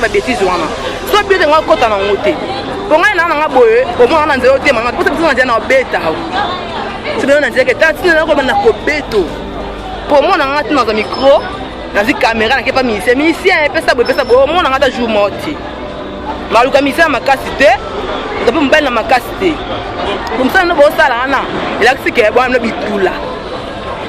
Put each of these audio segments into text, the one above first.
kati ya babétise wana. So bio te, nga kota nango te, po ngai naa nanga boye, omona na nzela otema nga posa biso na nzela na obeta so bino na nzela ke ta ntina nakoba na kobeto, po omona nga ntina nazwa micro, nazwi caméra, nakepa musicien, musicien epesa boye, epesa boye, omona nga ata jour moko te. Maluka misala makasi te, oza mpe mobali na makasi te. Mosala ndo bosala wana elakisi ke bwana no bitula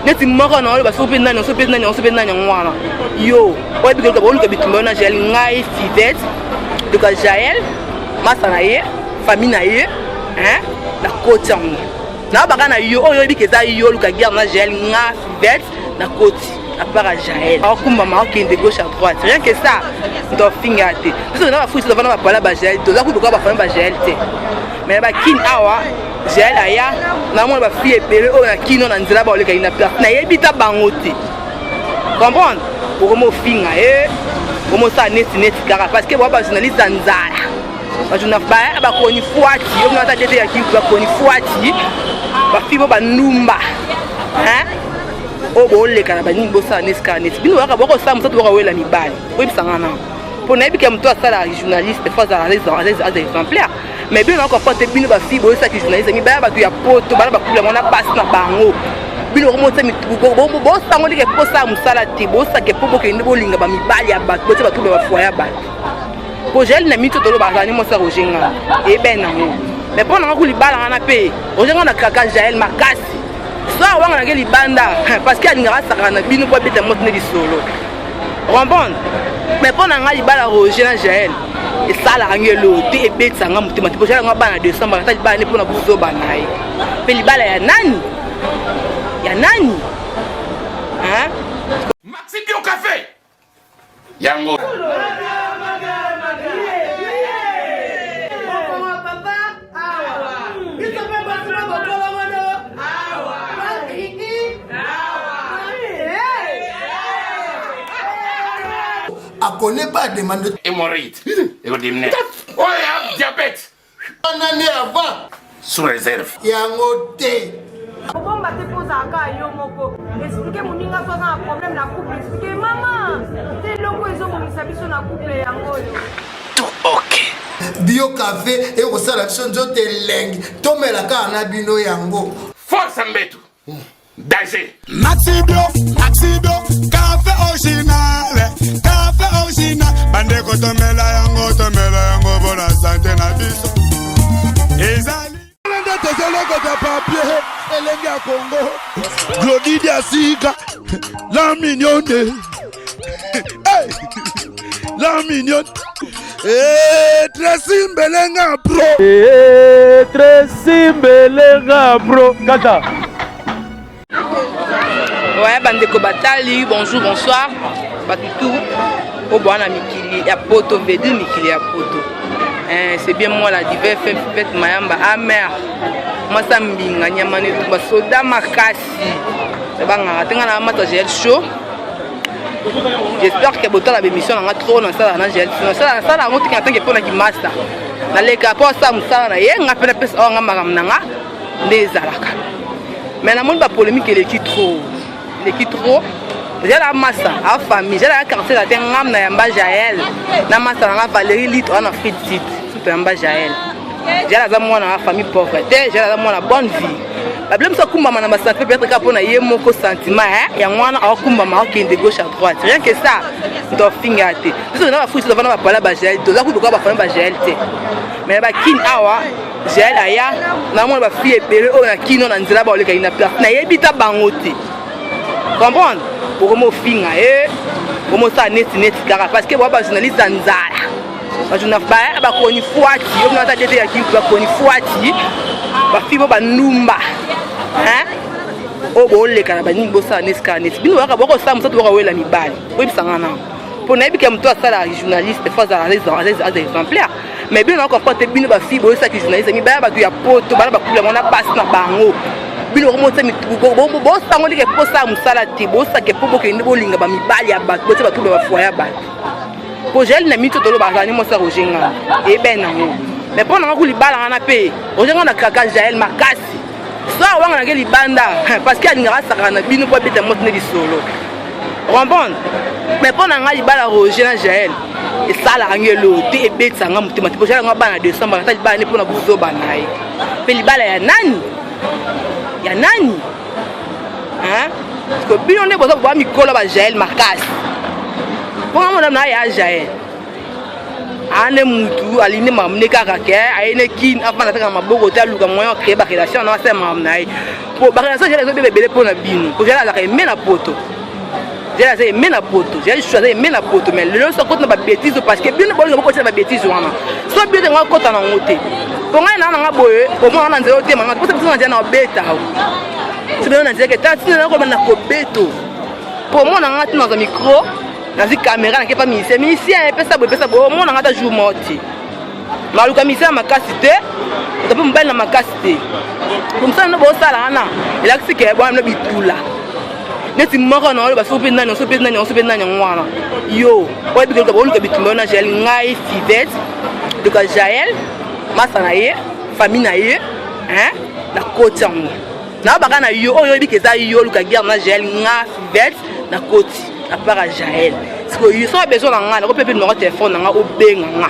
neti moko na oloba soki mpe nani, soki mpe nani, soki mpe nani. Yango wana yo oyebi koluka, boluka bitumba yo na Jael. Ngai Fivete luka Jael, masa na ye, famille na ye, nakoti yango nayobaka na yo oyo oyebi ke eza yo oluka guerre na Jael. Nga Fivete nakoti apart ya Jael, akokumbama, akende gauche à droite, rien que ça moto afinga te. Biso na bafuti, tozavanda bapala bajael, toza kutu koka bafami bajael te, mais bakini awa Jael aya, namona bafille ebele oyo na kino na nzela baolekaki na place, nayebi ta bango te. Comprendre, okoma ofinga ye, omosala neti neti kaka parce que boa bajournaliste ya nzala, bakoni fwati yo mona ata tete ya kiku, bakoni fwati bafille bo bandumba oyo booleka na banini, bosala neti kaka neti bino boyaka bokosala mosatu, bokawela mibali. Oyebisanga na mpo nayebi ke moto asala journaliste fo azala aza exemplaire, mais bino nakokomprendre te. Bino bafille boyosaki journaliste, mibaya bato ya poto bana bakula yango na basi na bango, bino bokomosa bosango ndenge posala mosala te, bosake mpo bokende bolinga bamibali ya bato, botia bato bafoyer ya bato. Po Jael na mito toloba azala ni mwasi ya Roger Ngana, eyebene nango, mais mpo nanga ku libala ngana mpe Roger Ngana kaka Jael makasi so awanga nake libanda parce que alingaka asakaka na bino mpo abeta moto nde lisolo comprendre. Mais mpo na nga libala Roger na Jael esalaka nge elo te, ebetisanga motema te, po Jael yango bana décembre ata libala nde mpona buzoba na ye mpe libala ya nani, ya nani? Maxi Bio Café yango. Akone pas demande. Hémorroïde ekodimine oyo diabète. Wana nde avant. Sous réserve. Yango te. Kobomba te, mpo ozalaka yo moko. Explique moninga so aza na problème na couple, explique mama te eloko ezobongisa biso na couple yango oyo. Tout ok. Bio Café ekosala biso nzoto elengi, tomela kaka na bino yango. Force mbetu danger. Maxi Bio, Maxi Bio, café original, café original. Bandeko tomela yango, tomela yango bona santé na biso. Ezali. Nde tozolokota papier elenge ya Kongo, Glodi Diasika, la mignonne. Hey! La mignonne. Eh, Tracy Mbelenga pro. Eh, Tracy Mbelenga pro. Kata. Ouais, bandeko batali, bonjour, bonsoir. Batutu oyo boa na mikili ya poto, veut dire mikili ya poto. Eh, c'est bien moi la divers Fête Mayamba amer. Mwasa mbinga nyama ne tumba soda makasi. Bangaka te, nga na mata Jael Show. J'espère que botala bémission na nga trop nasala na Jael. Nasala nasala yango tika tanke mpona kimasta. Naleka mpo asala mosala na ye, nga mpe napesa oyo nga makambo na nga nde ezalaka. Mais namoni bapolémique eleki trop, eleki trop. Jael amasa afamille, Jael aya quartier la te. Ngam na yamba Jael na masa nanga Valérie Litre wana Afrique Sud, surtout yamba Jael. Jael aza mwana ya famille pauvre te, Jael aza mwana bonne vie. Babile mosu akumbama na basentiment, peut-être kaka mpona ye moko sentiment yango wana akokumbama, akende gauche à droite, rien que ça moto afinga te. Biso na bafuti, tozavanda bapala bajael, toza kutu koka bafami bajael te, mais bakini awa Jael aya, namona bafille ebele oyo na kino na nzela baolekaki na place, nayebi ta bango te. Comprendre, okoma ofinga ye, omosala neti neti kaka parce que boa bajournaliste ya nzala, bakoni fwati yo mona ata tete ya kiku, bakoni fwati bafille bo bandumba oyo booleka na banini, bosala neti kaka neti bino boyaka bokosala mosatu, bokawela mibali. Oyebisanga na mpo nayebi ke moto asala journaliste fo azala aza exemplaire, mais bino nakokomprendre te. Bino bafille boyosaki journaliste, mibaya bato ya poto bana bakula yango na basi na bango, bino bokomosa bosango ndenge posala mosala te, bosake mpo bokende bolinga bamibali ya bato, botia bato bafoyer ya bato. Po Jael na mito toloba azala ni mwasi ya Roger Ngana, eyebene nango, mais mpo nanga ku libala ngana mpe Roger Ngana kaka Jael makasi so awanga nake libanda parce que alingaka asakaka na bino mpo abeta moto nde lisolo comprendre. Mais mpo na nga libala Roger na Jael Esalaka nge eloo te, ebetisa nga motema te. Bozala nga bana décembre, ata libala ne mpona buzoba na ye. Mpe libala ya nani? Ya nani? Hein? Parce que bino nde boza boba mikolo ba Jael makasi. Mpo nga mona na ya Jael. Ane mutu alingi makambo ne kaka ke aye ne kin afanda kaka maboko te, aluka moyen acréer ba relation na asala makambo na ye. Po ba relation Jael ezobeba ebele mpo na bino. Po Jael azalaka aime na poto. Jael aza aime na poto. Jael chou aza aime na poto, mais lelo so akota na ba bêtises parce que bino bolinga bokotisa ba bêtises wana. So bino te nga kota na ngo te. Po ngai na nga boye, omona na nzela otema nga, po biso na nzela na obeta. So bino na nzela ke tala tina na na kobeto. Po omona nga tina za micro, nazwi caméra nake pa musicien, musicien epesa boye epesa boye, omona nga ta jour moko te. Maluka musicien ya makasi te, oza mpe mobali na makasi te. Po mosala no bosala wana elakisi ke bwana no bitula. Neti moko na oloba soki mpe nani, soki mpe nani, soki mpe nani yango wana. Yo oyebi koluka boluka bitumba yo na Jael, ngai Fivette luka Jael, masa na ye, famille na ye, hein, na koti yango. Na baka na yo oyo oyebi ke eza yo luka guerre na Jael, nga Fivette na koti na part ya Jael. Sikoyo yo soki besoin na nga, nakopepe numéro ya téléphone na nga, obenga nga.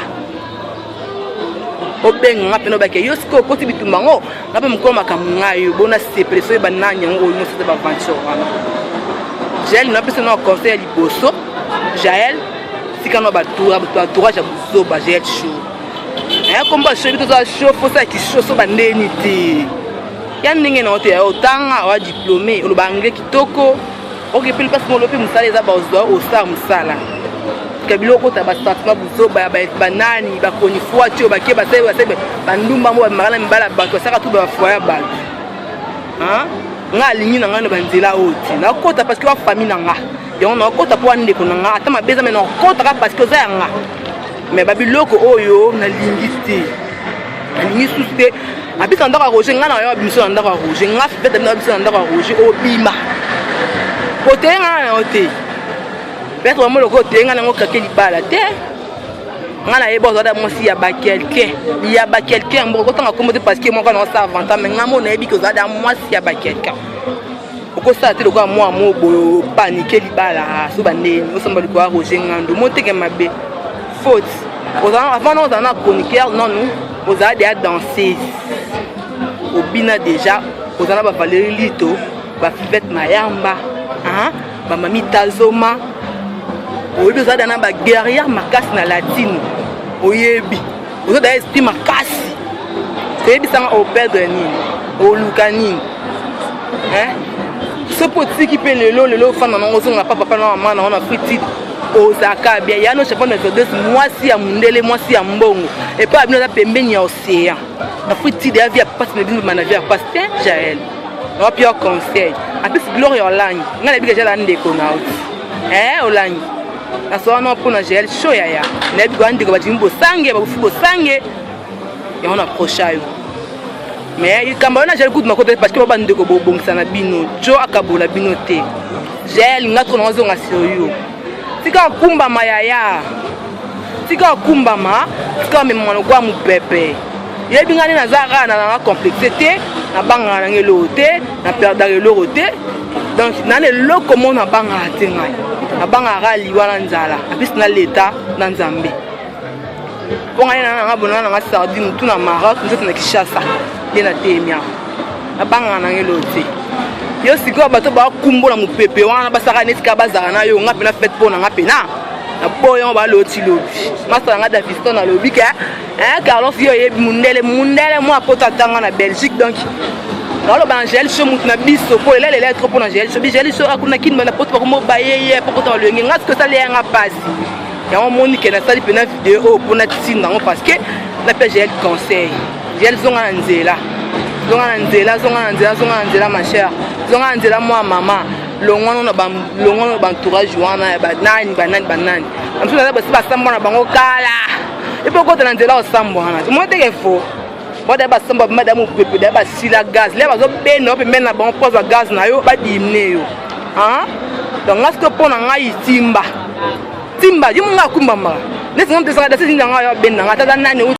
Obenga nga pene obake yo sikoyo okoti bitumba yango, nga mpe mokolo makambo ngai yo bona sepele soki banani yango oyo nyonso eza baventure wana. Jael napesa na conseil ya liboso, Jael tika na baentourage ya buzoba. Jael show komba show ebi toza show fosa ya kishoso bandeni te ya ndenge na yo te. Otanga oya diplômé, oloba anglais kitoko, oke mpe mpasi molo mpe mosala eza bazwa osala mosala ka biloko okota basentiment buzoba ya banani bakoni foi ti oyo bake basali basali bandumba mo bamaka na mibala bato basalaka tu bafoye ya bato. Nga alingi na ngai na banzela oyo te nakota parce que wa famille na nga yango nakota mpo wa ndeko na nga ata mabe eza me nakotaka parce que oza ya nga. Mais babiloko oyo nalingi te, nalingi susu te. Abisa na ndako ya Roger, ngai na yo abimiso na ndako ya Roger, nga Fivette abina biso na ndako ya Roger, obima oteye nga na yo te. Peut-être bamo lokola oteye nga nango kake libala te. Nga nayeba ozala mwasi ya ba quelqu'un, ya ba quelqu'un moko kotanga kombo te parce que moko na osala 20 ans, mais nga mo nayebi ke ozala mwasi ya ba quelqu'un. Okosala te lokola mwa mo boye opanike libala so bandeni osamba likolo ya Roger Ngando moteke mabe faute. Avant na ozala na chroniqueur nanu, ozala deya danseuse, obina déjà, ozala na ba Valérie Lito, ba Fivette Mayamba, bamami Tazoma, oyebi ozala na ba guerrière makasi na latine, oyebi oza daya esprit makasi. Toyebisanga operdre nini, oluka nini? Soki otiki mpe lelo lelo ofanda nango, ozonga pa papa na mama nango na fritide, ozalaka bien ya no chapon Mercedes, mwasi ya mundele, mwasi ya mbongo epai ya bino aza pembeni ya océan na fritide ya vie ya pasi na bino na vie ya pasi te. Jael wapi yo conseil apesi Gloire Olangi, ngai nayebi ke Jael andeko na oti Olangi nasola no mpona Jael show yaya, nayebi ko andeko batimi bosange babufi bosange yango na procha yo. Mais likambo wana Jael kutu nakota parce que bandeko bobongisa na bino jo akabola bino te. Jael nga toko nazonga sur yo, tika akumbama yaya, tika akumbama, tika amemama lokola mopepe. Yebi nga nde naza kaka na nanga complexe te, nabangaka nanga eloko te, naperdaka eloko te, donc nana eloko mo nabangaka te. Ngai nabangaka kaka liwa na nzala, apesi na leta na Nzambe. Mpo ngai na nanga bonanga nanga sardine mutu na Maroc, nzoto na Kinshasa nde nateyemi awa, nabangaka nanga eloko te. Yo sikoyo bato bakumbola mopepe wana basaka neti kaka bazala na yo. Nga mpena fete mpo na nga mpena naboya yango baloti lobi masala nga Daviston alobi ke Carlos yo oyebi mundele, mundele mwa poto atanga na Belgique, donc naoloba na Jael Show mutu na biso po elalela trop mpo na Jael Show bi Jael Show akuna kini bana poto bakomo baye ye po kota balwenge. Nga sikoyo esali yanga mpasi yango omoni ke nasali mpena video oyo mpona ntinda yango parce que napia Jael conseil. Jael, zonga na nzela, zonga na nzela, zonga na nzela, zonga na nzela ma chère, zonga na nzela mwa mama, longwana na longwana na baentourage wana ya banani banani banani bamisusu naza basi basambwa na bango kala epo okota na nzela osambwa wana omoi teke fo bada basamba bada mopepe da basila gaz le bazobenda yo pembeni na bango mpo azwa gaz na yo badimine yo. Donc nga sikoyo mpo na ngai timba timba yo monga akumbamaka neti nga mpe dasi zinda nga yo abenda nga tata nani.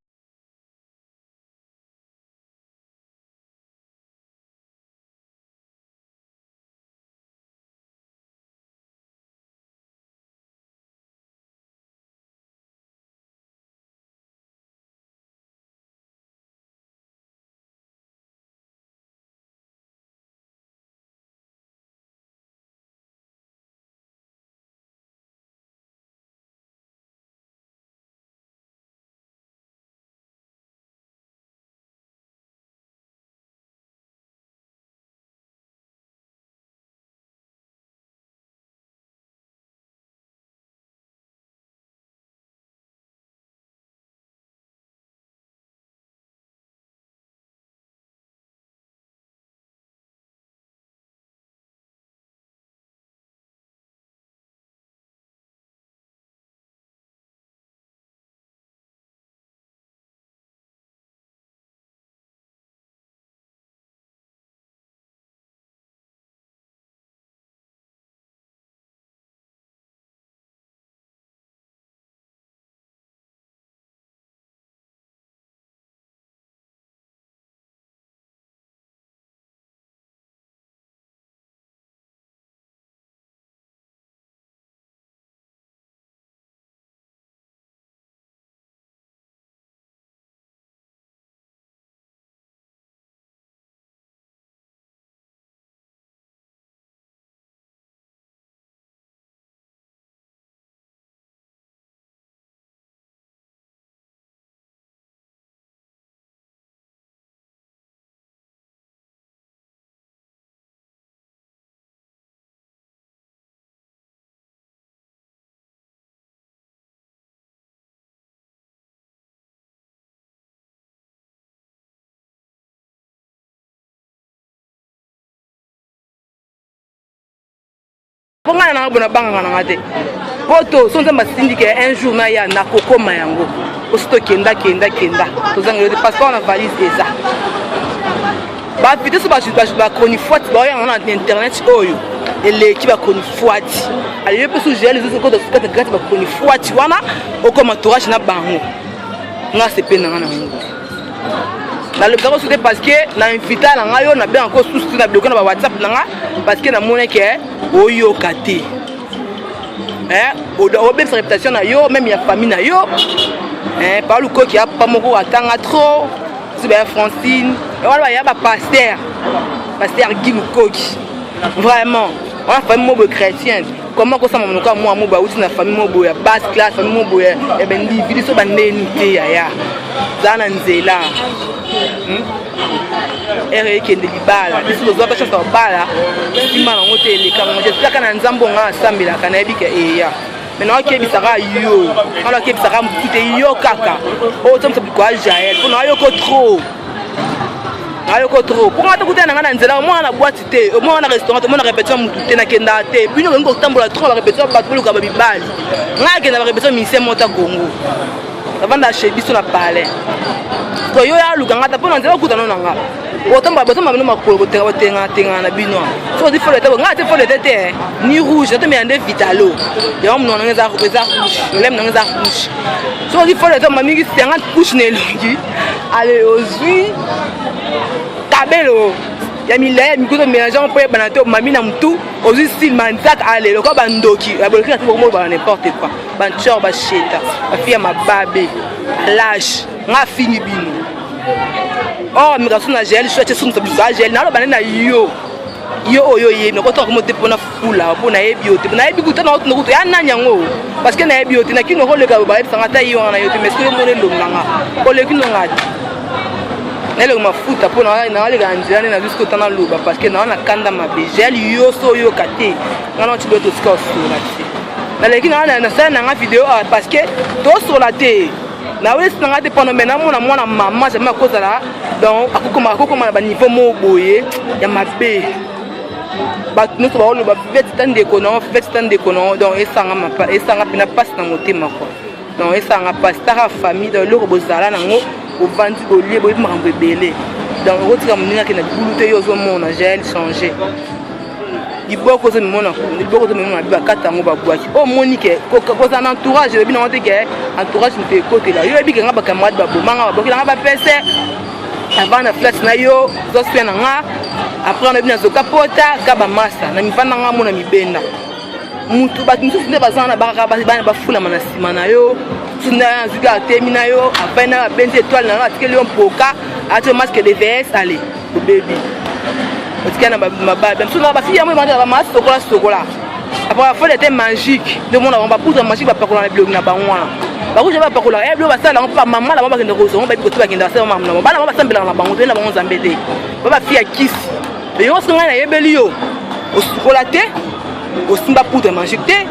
Mpo ngai na nanga boye nabangaka na nga te. Poto so Nzambe asindi ke un jour naya nakokoma yango. Osi tokenda kenda kenda tozanga yo te passeport na valise eza. Ba video so ba chronifuati baoya yango na internet oyo eleki ba chronifuati. Ayo mpe so gel ezozo kota kati kati ba chronifuati wana okoma entourage na bango. Nga sepe na nga na yango te. Nalobisaka su te parce que na invita na nga yo nabengaka ko susu te na bloke na ba WhatsApp na nga parce que namoni ke oyoka te. Eh, obebisa réputation na yo même ya famille na yo. Eh, pa lukoki apa moko atanga trop. Si ba Francine, wana ba ya ba pasteur. Pasteur Guy Lukoki. Vraiment, wana famille moko chrétienne. Comment kosama monoko ya mwa mobo awuti na famille moko ya basse classe, famille moko ya ba individu so bandeni te yaya. Za na nzela. Ere ekende libala. Biso tozwa ta chance ya kobala. Nsima nango te eleka ngo. J'espère ka na Nzambe nga asambelaka nayebi ke eya. Mais nakebisaka yo. Nga nakebisaka motu te yo kaka. Oyo tsombisa biloko ya Jael. Mpo nayoko trop. Nayoko trop. Mpo nga tokutana na nga na nzela omona na boîte te, omona na restaurant, omona répétition motu te, nakendaka te. Bino bolingi kotambola trop na ba répétition bato boluka ba mibali. Nga nakenda ba répétition musicien moko ta Congo. Navanda chez biso na palais. To yo ya luka nga ta mpo na nzela okutana na nga. Otomba botomba bino makolo kotenga botenga tenga na bino. So odi folo te nga te folo te te ni rouge to meyande vitalo. Yango monoko na nga eza eza rouge. Lolemo na nga eza rouge. So odi folo te mamingi 50 couche na elongi. Ale ozwi kabelo ya milai ya mikuto mélange yango mpo yebana te omami na motu ozwi style manzaka ale lokola bandoki ya boleki na bokomona bana n'importe quoi bantior basheta bafi ya mababe lâche nga afingi bino or mikasu na gel so atie sungisa biso agel naloba nde na yo yo oyo oyebi nakotoka komo te mpona fula mpo nayebi yo te nayebi kuta na otuna kutu ya nani yango parce que nayebi yo te na kino okoleka bayebisanga ata ye wana na yo te mais soki omoni elongi na nga oleki no nga te naleka mafuta mpo naleka na nzela nde nazwi soki ota naloba parce que naa na kanda mabe gel yo so oyoka te nga na otiboye tosika osola te naleki nasala na nga video awa parce que tosola te nawesi na nga te pano me namona mwana mama jamai akozala donc akokoma na baniveau moko boye ya mabe bato nyonso baoloba fivete ta ndeko na yo fivete ta ndeko na yo donc esanga esanga mpena mpasi na motema kua donc esanga mpasi taka famille donc eloko bozala nango bovandi bolie boyebi makambo ebele donc okotika moninga akenda libulu te yo ozomona jael change liboko ozomimona liboko ozomimona bi bakata yango babwaki oyo omoni ke kozala na entourage elobi nango te ke entourage moto ekotela yo oyebi ke nga bacamarade babomanga babwakela nga bapese avant na flat na yo oza soin na nga après nayebi nazoka pota ka bamasa na mivanda nga mona mibenda mutu bato mosusu nde baza wana bakaka bana bafulama na nsima na yo mosusu nde azwi kaka atemi na yo avai na yo abenzi etoile na yo atikeli yo mpoka ati yo masque de vs ale obebi otikali na mababe mosusu na bafille yango ebanda bama sokola sokola après bafode ete magique nde omona bango bapoudre magique bapakola na bilongi na bango wana bakuja bapakola eh, biloko basala yango mpo bamama na bango bakende kozwa yango bayebi kote bakende basala makambo na bango bana bango basambelaka na bango toye na bango nzambe te ba bafille ya kisi yo soki ngai nayebeli yo osukola te osimba poudre magique te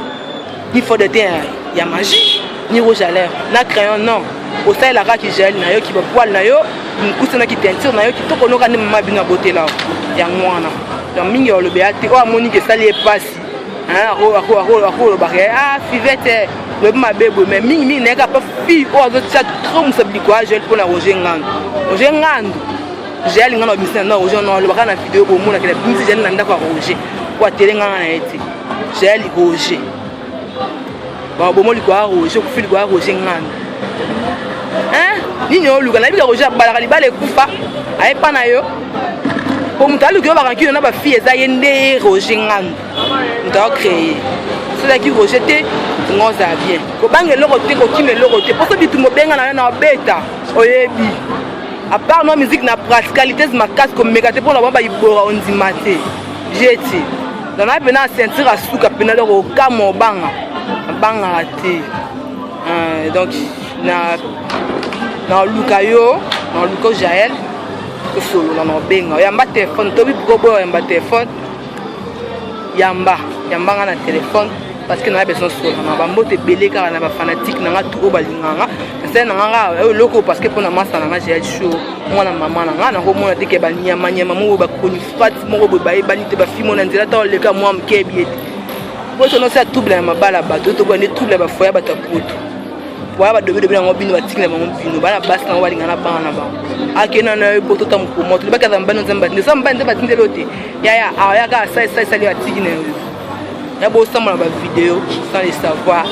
ni fond de teint ya magie ni rouge à lèvres na crayon non osalelaka ki gel na yo ki bapoile na yo mokuse na ki teinture na yo kitoko noka nde mama bino abotela yango wana donc mingi olobela te oyo amoni ke esali ye mpasi akolobaka ah fivete lobi mabe boye mais mingi mingi nayeka mpo fille oyo azotia trop mosabiliko ya gel mpo na roger ngandu roger ngandu Jael nga na bimisi na ndako Roger na alobaka na video bomona ke na bimisi Jael na ndako ya Roger po atele nga na ye te Jael Roger ba bomo liko ya Roger okufi liko ya Roger nganda hein nini oluka nayebi ka Roger abalaka libala ekufa ayepa na yo po moto aluki yo barankino na bafille eza ye nde Roger nganda moto acreye soki Roger te nga ozala bien kobanga eloko te kokima eloko te mposo bitumba obenga na yo na obeta oyebi à part no musique na practicalités makasi komeka te mpona bango bayibora ondima te jeti donc na mpena ceinture asuka mpena donc okamwa obanga abangaka te euh, donc na naluka yo naluka jael tosolola na obenga oyamba telefone tobi koboya oyamba telefone yamba yamba nga na telefone parce que na besoin solola na bambote ebele kaka na bafanatique na nga tout oyo balingaka nga nasali na nga kaka oyo eloko parce que mpona masa na nga jael show mwana mama na nga nakomona te ke banyamanyama moko bakoni fati moko boye bayebani te bafimo na nzela ta oleka mwa moke ebie te. Po sono sa trouble ya mabala bato to bande trouble ya ba foyer bato ya poto. Waya ba dobe dobe nango bino batiki na bango bino bana basi nango balinga na bana na bango. Akenda na yo poto ta mokomo to bakaza mbano nzambe batindi. Sa mbano nzambe batindi lote. Yaya ayaka asai sai sali atiki na yo. Ya bosamba na ba video sans le savoir.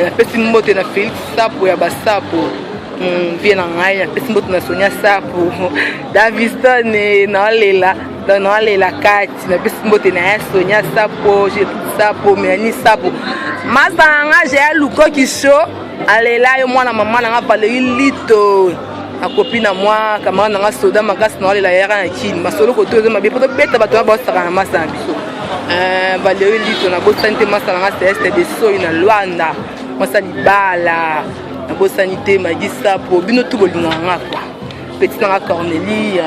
Napesi mbote na Felix Sapo ya basapo. Vie na ngai napesi mbote na Sonia Sapo Daviston naolela donc naolela kati napesi mbote na ya Sonia Sapo Gertrude Sapo Melanie Sapo masa na nga Jaya Lukoki show alela yo mwana mama na nga Valerie Lito akopi na mwa camarade na nga soda makasi naolela yaka na kini masolo koto eza mabe po tobeta bato wana baosaka na masa na biso. Valerie Lito nabosani te masa na nga Celeste de Soyi na Luanda mwasa libala nabosani te Magi Sapo bino tu bolingaka nga kwa petit na nga Cornelie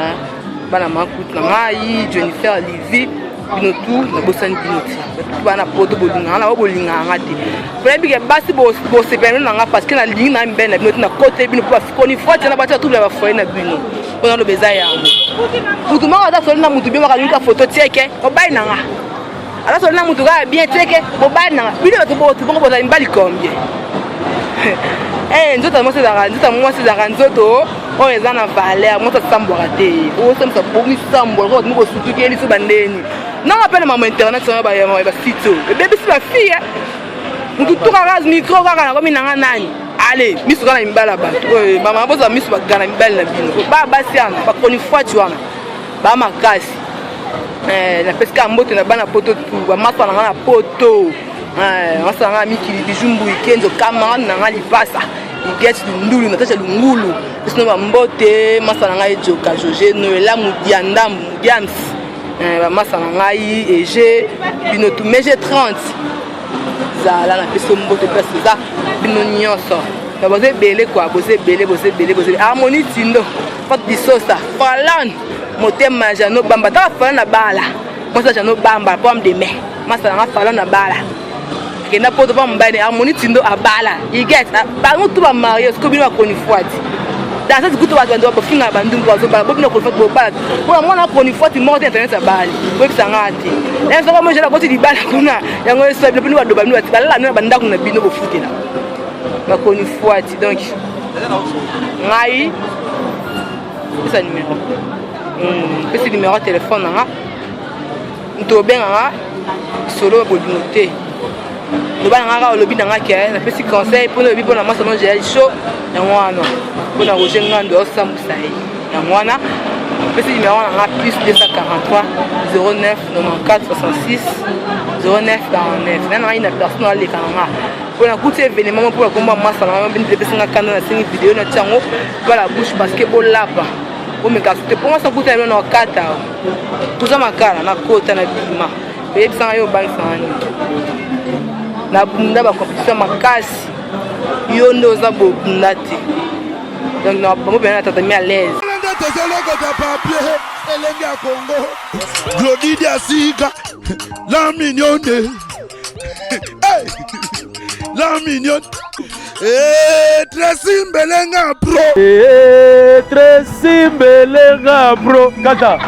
bana makutu na ngai Jennifer Livy bino tu nabosani bino te bato bana poto bolingaka na bolingaka nga te nayebi ke basi bosepela bino na nga parce que nalingi na mibali na bino te nakote bino mpo bafikoni foti na bato ya trouble ya bafoye na bino mpo naloba eza yango mutu moko aza soli na mutu bien bakalingi ka foto tieke mobali na nga aza soli na mutu kaka bien tieke mobali na nga bino bato botu bongo bozali mibali combien? Nzoto ya mwasi ezalaka nzoto ya mwasi ezalaka nzoto oyo eza na valeur. Mwasi asambwaka te, osambwisa bomisambwa lokola bato bosutukeli so bandeni nanga mpe na mama internet wana basite oyo ebebisi bafille. Mutu tukaka micro kaka nakomi nanga nani ale miso kaka na mibali ya bato oyo mama bozala miso bagana mibali na bino ba basi wana bakoni fwati wana ba makasi. Napesi kaka mbote na bana poto tu bamasa na nga na poto masa na nga mikili bijou mbui kenzo camarade na nga lipasa Iget Lundulu Natasha Lungulu pesi no bambote masa na ngai Joka Joje Noela Mudiandambu Mudiams bamasa na ngai ege bino tu meje 30 zala napesi mbote place eza bino nyonso boza ebele kua boza ebele boza ebele boza ebele Harmonie Tindo Fat Disosa Falan motema ya Jano Bamba taka Falan na bala mwasi ya Jano Bamba pomme de mai masa nanga Falan na bala akenda poto mpa mobali Harmonie Tindo abala iget bango tu bamarie siko bino bakoni fwati dans cette kutu bato bando bafinga bandumbu bazobala bo bino koni fwati bobala mpona mwana koni fwati moko te internet abali boyebisa nga te soko mojela koti libala kuna yango eswa bino bino badoba bino balala bino na bandako na bino bofutela bakoni fwati. Donc ngai pesa numéro, pesi numéro ya telefone na nga moto obenganga solo ya bolingo te loba na nga kaka olobi na nga ke napesi conseil mpona olobi mpona mwasi no Jael Show yango wana mpona Roger Ngando aosambusa ye yango wana napesi numéro na nga plus 243 09 94 66 09 49 na ngai na personne aleka na nga mpo nakuti événement mpo nakomba masa na nga epesi nga kanda nasengi video na tiango pa la bouche parce que bolapa bomeka te mpo ngasa kuta bino na okata kuza makala nakota na bima oyebisanga yo obangisanga nini nabunda bacompétition makasi yo nde oza bobunda te donc na bango mpena na tatami à l'aise. Nde tozolokota papier elenge ya Congo Glodi Diasika la mignonne hey! La mignonne. Tracy Mbelenga pro. Tracy Mbelenga pro kaka.